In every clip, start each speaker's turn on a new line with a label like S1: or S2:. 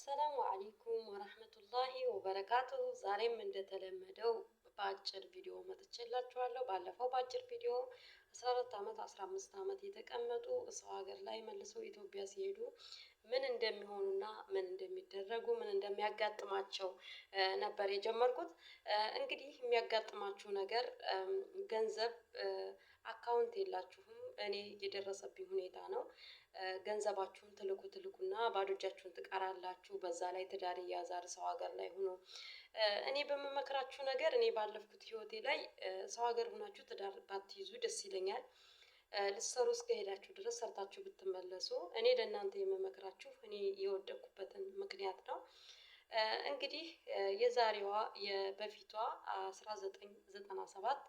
S1: السلام عليكم ورحمة الله وبركاته። ዛሬም እንደተለመደው በአጭር ቪዲዮ መጥቼላችኋለሁ። ባለፈው በአጭር ቪዲዮ 14 ዓመት 15 ዓመት የተቀመጡ ሰው ሀገር ላይ መልሰው ኢትዮጵያ ሲሄዱ ምን እንደሚሆኑና ምን እንደሚደረጉ ምን እንደሚያጋጥማቸው ነበር የጀመርኩት። እንግዲህ የሚያጋጥማችሁ ነገር ገንዘብ account የላችሁም። እኔ የደረሰብኝ ሁኔታ ነው። ገንዘባችሁን ትልኩ ትልኩና ባዶ እጃችሁን ትቀራላችሁ። በዛ ላይ ትዳር እያዛር ሰው ሀገር ላይ ሆኖ እኔ በምመክራችሁ ነገር እኔ ባለፍኩት ህይወቴ ላይ ሰው ሀገር ሆናችሁ ትዳር ባትይዙ ደስ ይለኛል። ልትሰሩ እስከሄዳችሁ ድረስ ሰርታችሁ ብትመለሱ እኔ ለእናንተ የምመክራችሁ እኔ የወደቅኩበትን ምክንያት ነው። እንግዲህ የዛሬዋ የበፊቷ 1997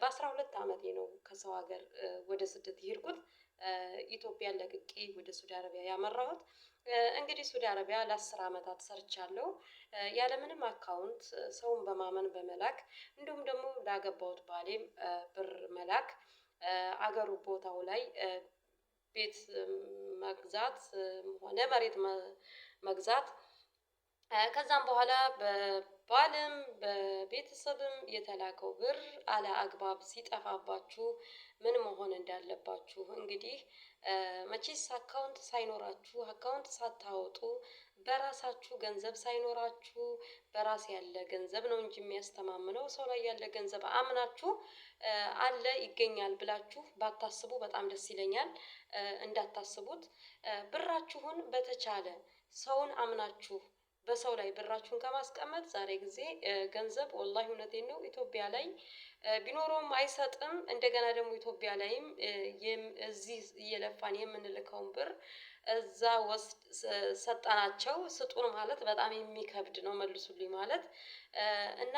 S1: በ12 ዓመቴ ነው ከሰው ሀገር ወደ ስደት የሄድኩት። ኢትዮጵያን ለቅቄ ወደ ሳውዲ አረቢያ ያመራሁት። እንግዲህ ሳውዲ አረቢያ ለ10 ዓመታት ሰርቻለሁ። ያለምንም account ሰውን በማመን በመላክ እንዲሁም ደግሞ ላገባሁት ባሌም ብር መላክ አገሩ ቦታው ላይ ቤት መግዛት ሆነ መሬት መግዛት፣ ከዛም በኋላ በባልም በቤተሰብም የተላከው ብር አለ አግባብ ሲጠፋባችሁ ምን መሆን እንዳለባችሁ፣ እንግዲህ መቼስ account ሳይኖራችሁ፣ account ሳታወጡ፣ በራሳችሁ ገንዘብ ሳይኖራችሁ፣ በራስ ያለ ገንዘብ ነው እንጂ የሚያስተማምነው፣ ሰው ላይ ያለ ገንዘብ አምናችሁ አለ ይገኛል ብላችሁ ባታስቡ በጣም ደስ ይለኛል። እንዳታስቡት። ብራችሁን በተቻለ ሰውን አምናችሁ በሰው ላይ ብራችሁን ከማስቀመጥ፣ ዛሬ ጊዜ ገንዘብ ወላሂ እውነቴን ነው ኢትዮጵያ ላይ ቢኖረውም አይሰጥም። እንደገና ደግሞ ኢትዮጵያ ላይም እዚህ እየለፋን የምንልከውን ብር እዛ ወስድ ሰጠናቸው ስጡን ማለት በጣም የሚከብድ ነው፣ መልሱልኝ ማለት። እና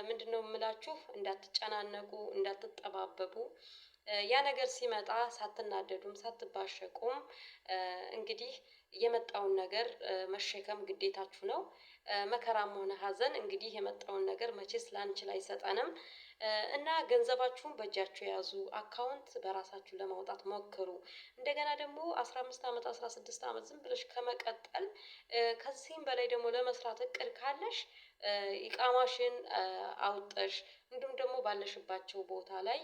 S1: ምንድነው የምላችሁ፣ እንዳትጨናነቁ፣ እንዳትጠባበቡ። ያ ነገር ሲመጣ ሳትናደዱም ሳትባሸቁም እንግዲህ የመጣውን ነገር መሸከም ግዴታችሁ ነው። መከራም ሆነ ሀዘን እንግዲህ የመጣውን ነገር መቼስ ላንችል አይሰጠንም። እና ገንዘባችሁን በእጃችሁ የያዙ፣ account በራሳችሁ ለማውጣት ሞክሩ። እንደገና ደግሞ 15 ዓመት 16 ዓመት ዝም ብለሽ ከመቀጠል፣ ከዚህም በላይ ደግሞ ለመስራት እቅድ ካለሽ ኢቃማሽን አውጠሽ እንዲሁም ደግሞ ባለሽባቸው ቦታ ላይ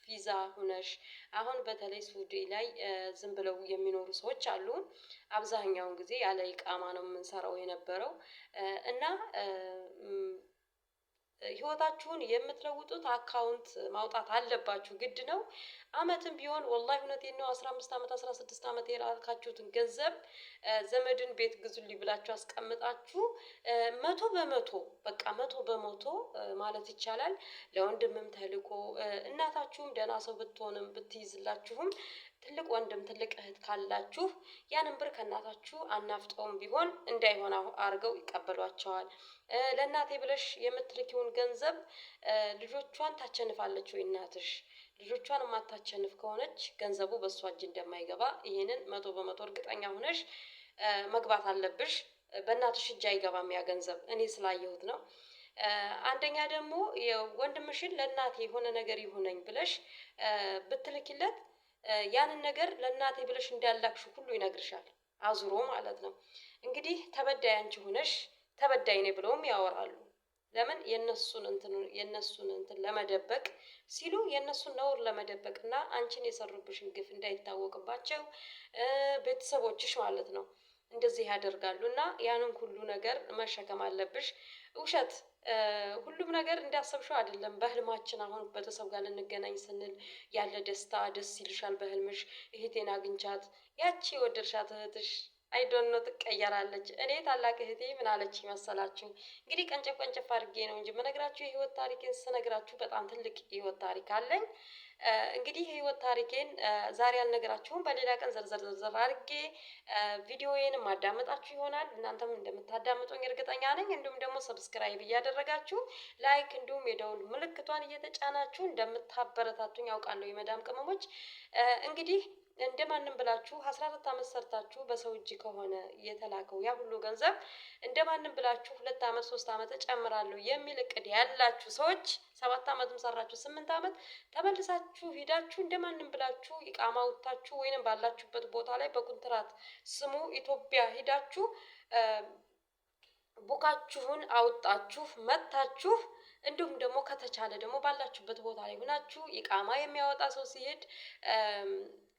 S1: ቪዛ ሁነሽ፣ አሁን በተለይ ሱዲ ላይ ዝም ብለው የሚኖሩ ሰዎች አሉ። አብዛኛውን ጊዜ ያለ ኢቃማ ነው የምንሰራው የነበረው። እና ህይወታችሁን የምትለውጡት account ማውጣት አለባችሁ፣ ግድ ነው። አመትም ቢሆን ወላሂ እውነቴን ነው 15 አመት 16 አመት የላካችሁትን ገንዘብ ዘመድን ቤት ግዙልኝ ብላችሁ አስቀምጣችሁ 100%፣ በቃ 100% ማለት ይቻላል ለወንድምም ተልኮ፣ እናታችሁም ደህና ሰው ብትሆንም ብትይዝላችሁም፣ ትልቅ ወንድም ትልቅ እህት ካላችሁ ያንን ብር ከእናታችሁ አናፍጠውም ቢሆን እንዳይሆን አድርገው ይቀበሏቸዋል። ለእናቴ ብለሽ የምትልኪውን ገንዘብ ልጆቿን ታቸንፋለች ወይ እናትሽ? ልጆቿን የማታቸንፍ ከሆነች ገንዘቡ በእሷ እጅ እንደማይገባ ይሄንን 100% እርግጠኛ ሆነሽ መግባት አለብሽ። በእናትሽ እጅ አይገባም ያ ገንዘብ፣ እኔ ስላየሁት ነው። አንደኛ ደግሞ ወንድምሽን ለእናቴ የሆነ ነገር ይሁነኝ ብለሽ ብትልኪለት ያንን ነገር ለእናቴ ብለሽ እንዳላክሽ ሁሉ ይነግርሻል፣ አዙሮ ማለት ነው። እንግዲህ ተበዳይ አንቺ ሆነሽ ተበዳይ ነኝ ብለውም ያወራሉ። ለምን? የነሱን እንትን ለመደበቅ ሲሉ፣ የነሱን ነውር ለመደበቅ እና አንቺን የሰሩብሽን ግፍ እንዳይታወቅባቸው ቤተሰቦችሽ ማለት ነው፣ እንደዚህ ያደርጋሉ። እና ያንን ሁሉ ነገር መሸከም አለብሽ። ውሸት ሁሉም ነገር እንዳሰብሽው አይደለም። በህልማችን አሁን ቤተሰብ ጋር ልንገናኝ ስንል ያለ ደስታ ደስ ይልሻል። በህልምሽ እህቴን አግኝቻት፣ ያቺ የወደድሻት እህትሽ I don't know ትቀየራለች። እኔ ታላቅ እህቴ ምን አለች መሰላችሁ? እንግዲህ ቀንጨፍ ቀንጨፍ አድርጌ ነው እንጂ የምነግራችሁ፣ የህይወት ታሪኬን ስነግራችሁ በጣም ትልቅ የህይወት ታሪክ አለኝ። እንግዲህ የህይወት ታሪኬን ዛሬ አልነግራችሁም። በሌላ ቀን ዘርዘር ዘርዘር አድርጌ ቪዲዮዬን ማዳመጣችሁ ይሆናል። እናንተም እንደምታዳምጡኝ እርግጠኛ ነኝ። እንዲሁም ደግሞ subscribe እያደረጋችሁ፣ like እንዲሁም የደውል ምልክቷን እየተጫናችሁ እንደምታበረታቱኝ ያውቃለሁ። የመዳም ቅመሞች፣ እንግዲህ እንደማንም ብላችሁ 14 ዓመት ሰርታችሁ በሰው እጅ ከሆነ የተላከው ያ ሁሉ ገንዘብ፣ እንደማንም ብላችሁ 2 ዓመት 3 ዓመት እጨምራለሁ የሚል እቅድ ያላችሁ ሰዎች፣ 7 ዓመትም ሰራችሁ 8 ዓመት፣ ተመልሳችሁ ሂዳችሁ እንደማንም ብላችሁ ኢቃማ አውጥታችሁ ወይንም ባላችሁበት ቦታ ላይ በኩንትራት ስሙ ኢትዮጵያ ሂዳችሁ ቡካችሁን አውጣችሁ መታችሁ እንዲሁም ደግሞ ከተቻለ ደግሞ ባላችሁበት ቦታ ላይ ሆናችሁ ኢቃማ የሚያወጣ ሰው ሲሄድ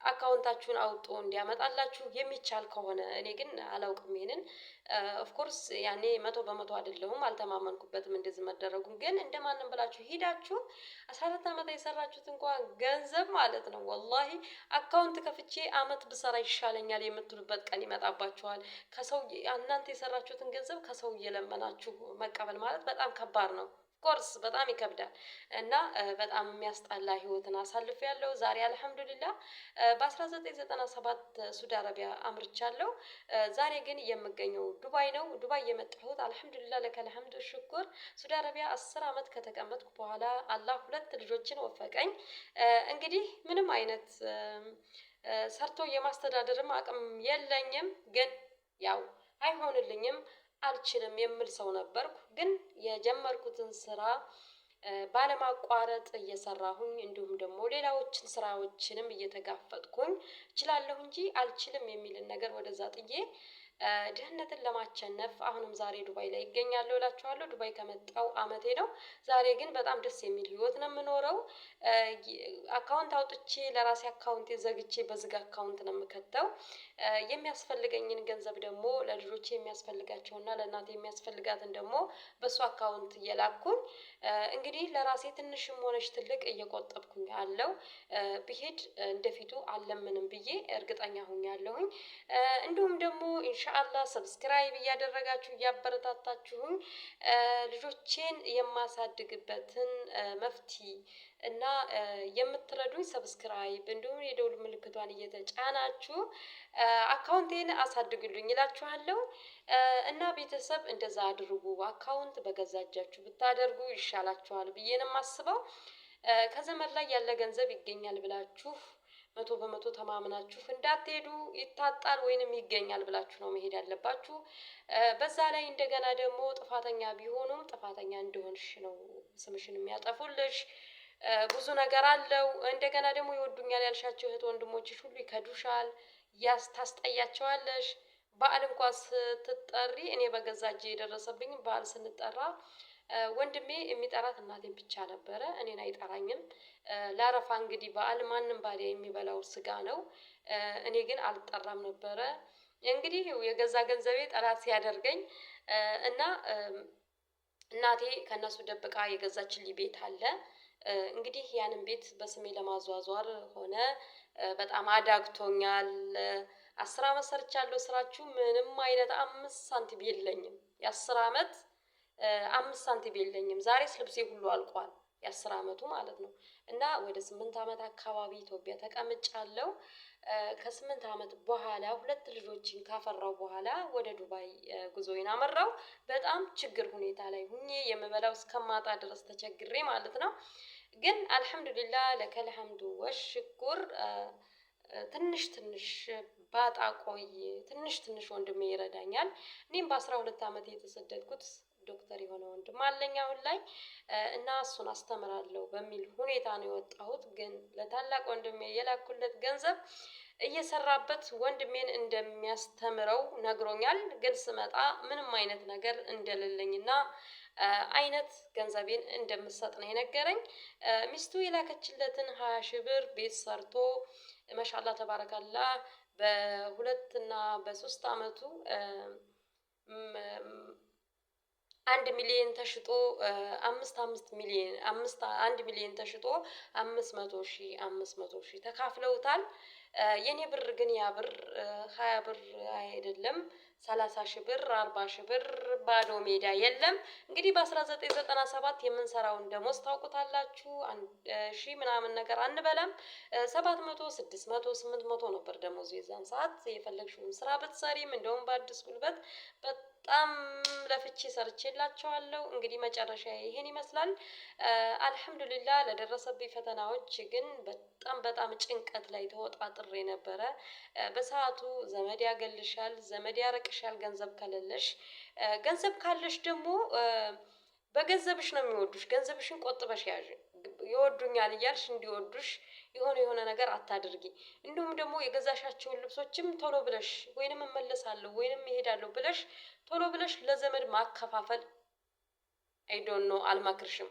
S1: አካውንታችሁን አውጦ እንዲያመጣላችሁ የሚቻል ከሆነ፣ እኔ ግን አላውቅም ይሄንን። Of course ያኔ 100% አይደለሁም፣ አልተማመንኩበትም እንደዚህ መደረጉን። ግን እንደማንም ብላችሁ ሂዳችሁ 14 አመት የሰራችሁት እንኳን ገንዘብ ማለት ነው፣ ወላሂ አካውንት ከፍቼ አመት ብሰራ ይሻለኛል የምትሉበት ቀን ይመጣባችኋል። ከሰው እናንተ የሰራችሁትን ገንዘብ ከሰው እየለመናችሁ መቀበል ማለት በጣም ከባድ ነው። Of course በጣም ይከብዳል እና በጣም የሚያስጠላ ህይወትን አሳልፍ ያለው። ዛሬ አልሐምዱሊላ በ1997 ሱዲ አረቢያ አምርቻለሁ። ዛሬ ግን የምገኘው ዱባይ ነው። ዱባይ የመጣሁት አልሐምዱሊላ ለከል ሐምዱ ሽኩር ሱዲ አረቢያ 10 አመት ከተቀመጥኩ በኋላ አላህ ሁለት ልጆችን ወፈቀኝ። እንግዲህ ምንም አይነት ሰርቶ የማስተዳደርም አቅም የለኝም፣ ግን ያው አይሆንልኝም አልችልም የምል ሰው ነበርኩ። ግን የጀመርኩትን ስራ ባለማቋረጥ እየሰራሁኝ እንዲሁም ደግሞ ሌላዎችን ስራዎችንም እየተጋፈጥኩኝ እችላለሁ እንጂ አልችልም የሚልን ነገር ወደዛ ጥዬ ድህነትን ለማቸነፍ አሁንም ዛሬ ዱባይ ላይ ይገኛለሁ እላችኋለሁ። ዱባይ ከመጣው አመቴ ነው። ዛሬ ግን በጣም ደስ የሚል ህይወት ነው የምኖረው። አካውንት አውጥቼ ለራሴ አካውንቴ ዘግቼ በዝግ አካውንት ነው የምከተው። የሚያስፈልገኝን ገንዘብ ደግሞ ለልጆቼ የሚያስፈልጋቸውና ለእናቴ የሚያስፈልጋትን ደግሞ በሱ አካውንት እየላኩኝ እንግዲህ ለራሴ ትንሽም ሆነች ትልቅ እየቆጠብኩኝ አለው። ብሄድ እንደፊቱ አልለምንም ብዬ እርግጠኛ ሁኛለሁኝ። እንዲሁም ደግሞ ኢንሻአላህ subscribe እያደረጋችሁ እያበረታታችሁኝ ልጆቼን የማሳድግበትን መፍትሄ እና የምትረዱኝ subscribe እንዲሁም የደውል ምልክቷን እየተጫናችሁ አካውንቴን አሳድግሉኝ እላችኋለሁ። እና ቤተሰብ እንደዛ አድርጉ። አካውንት በገዛ እጃችሁ ብታደርጉ ይሻላችኋል ብዬ ነው የማስበው። ከዘመድ ላይ ያለ ገንዘብ ይገኛል ብላችሁ 100% ተማምናችሁ እንዳትሄዱ። ይታጣል ወይንም ይገኛል ብላችሁ ነው መሄድ ያለባችሁ። በዛ ላይ እንደገና ደግሞ ጥፋተኛ ቢሆኑም ጥፋተኛ እንደሆንሽ ነው ስምሽን የሚያጠፉልሽ። ብዙ ነገር አለው። እንደገና ደግሞ ይወዱኛል ያልሻቸው እህት ወንድሞችሽ ሁሉ ይከዱሻል፣ ታስጠያቸዋለሽ። በዓል እንኳ ስትጠሪ እኔ በገዛ እጄ የደረሰብኝ በዓል ስንጠራ ወንድሜ የሚጠራት እናቴን ብቻ ነበረ፣ እኔን አይጠራኝም። ለአረፋ እንግዲህ በዓል ማንም ባዲያ የሚበላው ስጋ ነው። እኔ ግን አልጠራም ነበረ። እንግዲህ የገዛ ገንዘቤ ጠላት ሲያደርገኝ እና እናቴ ከእነሱ ደብቃ የገዛችልኝ ቤት አለ። እንግዲህ ያንን ቤት በስሜ ለማዟዟር ሆነ በጣም አዳግቶኛል። 10 አመት ሰርቻለሁ። ስራችሁ ምንም አይነት 5 ሳንቲም የለኝም። የ10 አመት 5 ሳንቲም የለኝም። ዛሬስ ልብሴ ሁሉ አልቋል። የ10 አመቱ ማለት ነው። እና ወደ 8 አመት አካባቢ ኢትዮጵያ ተቀምጫለሁ። ከ8 አመት በኋላ ሁለት ልጆችን ካፈራው በኋላ ወደ ዱባይ ጉዞዬን አመራው። በጣም ችግር ሁኔታ ላይ ሁኜ የምበላው እስከማጣ ድረስ ተቸግሬ ማለት ነው። ግን አልሐምዱሊላህ ለከል ሐምዱ ወሽኩር ትንሽ ትንሽ ባጣ ቆይ ትንሽ ትንሽ ወንድሜ ይረዳኛል። እኔም በ12 አመት የተሰደድኩት ዶክተር የሆነ ወንድም አለኝ አሁን ላይ እና እሱን አስተምራለሁ በሚል ሁኔታ ነው የወጣሁት። ግን ለታላቅ ወንድሜ የላኩለት ገንዘብ እየሰራበት ወንድሜን እንደሚያስተምረው ነግሮኛል። ግን ስመጣ ምንም አይነት ነገር እንደሌለኝና አይነት ገንዘቤን እንደምሰጥ ነው የነገረኝ። ሚስቱ የላከችለትን 20 ሺህ ብር ቤት ሰርቶ ማሻአላ ተባረካላ በ2 እና በ3 አመቱ 1 ሚሊዮን ተሽጦ 5 5 ሚሊዮን 5 1 ሚሊዮን ተሽጦ 500 ሺህ 500 ሺህ ተካፍለውታል። የኔ ብር ግን ያ ብር 20 ብር አይደለም 30 ሺህ ብር 40 ሺህ ብር ባዶ ሜዳ የለም። እንግዲህ በ1997 የምንሰራውን ደሞዝ ታውቁታላችሁ። 1 ሺህ ምናምን ነገር አንበላም። 700፣ 600፣ 800 ነበር ደሞዙ የዛን ሰዓት። የፈለግሽውን ስራ ብትሰሪም እንደውም በአዲስ ጉልበት በጣም ለፍቼ ሰርቼላቸዋለሁ። እንግዲህ መጨረሻ ይሄን ይመስላል። አልሐምዱሊላህ ለደረሰብኝ ፈተናዎች ግን በጣም በጣም ጭንቀት ላይ ተወጣጥሬ ነበረ። በሰዓቱ ዘመድ ያገልሻል፣ ዘመድ ያረቅሻል ገንዘብ ከሌለሽ። ገንዘብ ካለሽ ደግሞ በገንዘብሽ ነው የሚወዱሽ። ገንዘብሽን ቆጥበሽ ያዥ። ይወዱኛል እያልሽ እንዲወዱሽ የሆነ የሆነ ነገር አታድርጊ። እንዲሁም ደግሞ የገዛሻቸውን ልብሶችም ቶሎ ብለሽ ወይንም እመለሳለሁ ወይንም እሄዳለሁ ብለሽ ቶሎ ብለሽ ለዘመድ ማከፋፈል I don't know፣ አልመክርሽም።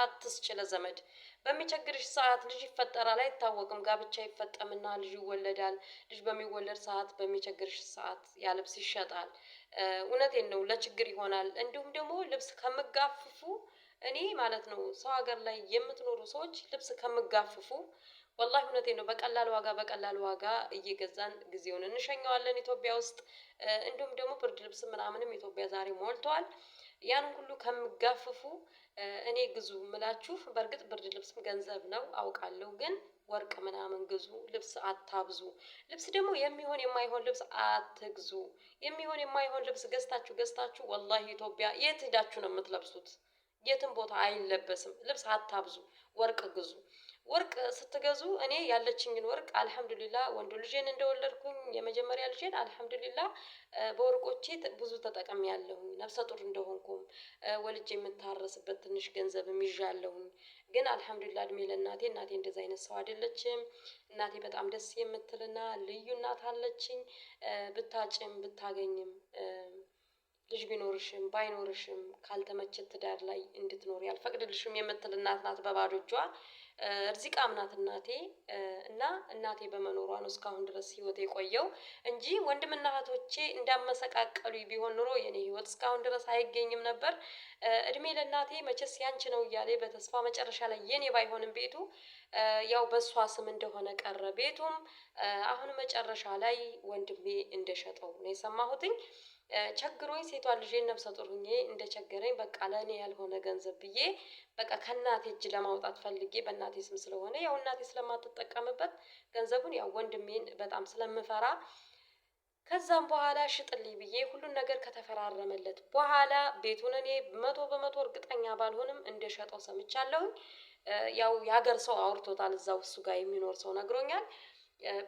S1: አትስጭ ለዘመድ። በሚቸግርሽ ሰዓት ልጅ ይፈጠራል፣ አይታወቅም። ጋብቻ ይፈጠምና ልጅ ይወለዳል። ልጅ በሚወለድ ሰዓት በሚቸግርሽ ሰዓት ያ ልብስ ይሸጣል። እውነቴን ነው፣ ለችግር ይሆናል። እንዲሁም ደግሞ ልብስ ከምጋፍፉ እኔ ማለት ነው ሰው ሀገር ላይ የምትኖሩ ሰዎች ልብስ ከምጋፍፉ ወላሂ እውነቴን ነው በቀላል ዋጋ በቀላል ዋጋ እየገዛን ጊዜውን እንሸኘዋለን ኢትዮጵያ ውስጥ። እንዲሁም ደግሞ ብርድ ልብስ ምናምንም ኢትዮጵያ ዛሬ ሞልተዋል። ያን ሁሉ ከምጋፍፉ እኔ ግዙ ምላችሁ። በእርግጥ ብርድ ልብስም ገንዘብ ነው አውቃለሁ፣ ግን ወርቅ ምናምን ግዙ፣ ልብስ አታብዙ። ልብስ ደግሞ የሚሆን የማይሆን ልብስ አትግዙ። የሚሆን የማይሆን ልብስ ገዝታችሁ ገዝታችሁ ወላሂ ኢትዮጵያ የት ሄዳችሁ ነው የምትለብሱት? የትም ቦታ አይለበስም። ልብስ አታብዙ፣ ወርቅ ግዙ። ወርቅ ስትገዙ እኔ ያለችኝን ወርቅ አልሐምዱሊላ ወንዱ ልጄን እንደወለድኩኝ የመጀመሪያ ልጄን አልሐምዱሊላ በወርቆቼ ብዙ ተጠቅሜ ያለሁኝ፣ ነፍሰ ጡር እንደሆንኩም ወልጄ የምታረስበት ትንሽ ገንዘብም ይዣለሁኝ። ግን አልሐምዱሊላ እድሜ ለእናቴ፣ እናቴ እንደዚ አይነት ሰው አይደለችም። እናቴ በጣም ደስ የምትልና ልዩ እናት አለችኝ። ብታጭም ብታገኝም ልጅ ቢኖርሽም ባይኖርሽም ካልተመቸ ትዳር ላይ እንድትኖሪ አልፈቅድልሽም የምትል እናት ናት። በባዶ እጇ እርዚቃም ናት እናቴ። እና እናቴ በመኖሯ ነው እስካሁን ድረስ ህይወት የቆየው እንጂ ወንድምና እህቶቼ እንዳመሰቃቀሉ ቢሆን ኑሮ የኔ ህይወት እስካሁን ድረስ አይገኝም ነበር። እድሜ ለእናቴ፣ መቼስ ያንቺ ነው እያለ በተስፋ መጨረሻ ላይ የኔ ባይሆንም ቤቱ ያው በእሷ ስም እንደሆነ ቀረ ቤቱም። አሁን መጨረሻ ላይ ወንድሜ እንደሸጠው ነው የሰማሁትኝ። ቸግሮኝ ሴቷ ልጄን ነፍሰ ጡር ሁኜ እንደቸገረኝ በቃ ለእኔ ያልሆነ ገንዘብ ብዬ በቃ ከእናቴ እጅ ለማውጣት ፈልጌ በእናቴ ስም ስለሆነ ያው እናቴ ስለማትጠቀምበት ገንዘቡን ያው ወንድሜን በጣም ስለምፈራ ከዛም በኋላ ሽጥልኝ ብዬ ሁሉን ነገር ከተፈራረመለት በኋላ ቤቱን እኔ 100% እርግጠኛ ባልሆንም እንደሸጠው ሰምቻለሁኝ። ያው የሀገር ሰው አውርቶታል፣ እዛው እሱ ጋር የሚኖር ሰው ነግሮኛል።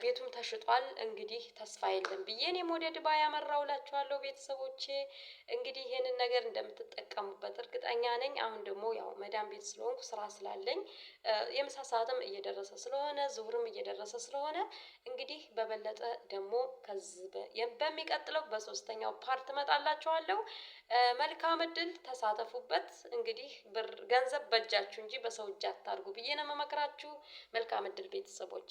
S1: ቤቱም ተሽጧል። እንግዲህ ተስፋ የለም ብዬ እኔም ወደ ዱባይ ያመራው እላችኋለሁ ቤተሰቦቼ። እንግዲህ ይሄንን ነገር እንደምትጠቀሙበት እርግጠኛ ነኝ። አሁን ደግሞ ያው መዳም ቤት ስለሆንኩ ስራ ስላለኝ የምሳ ሰዓትም እየደረሰ ስለሆነ ዙሁርም እየደረሰ ስለሆነ እንግዲህ በበለጠ ደግሞ ከዚህ በሚቀጥለው በሶስተኛው part እመጣላችኋለሁ። መልካም እድል፣ ተሳተፉበት። እንግዲህ ብር ገንዘብ በእጃችሁ እንጂ በሰው እጅ አታርጉ ብዬ ነው የምመክራችሁ። መልካም እድል ቤተሰቦች።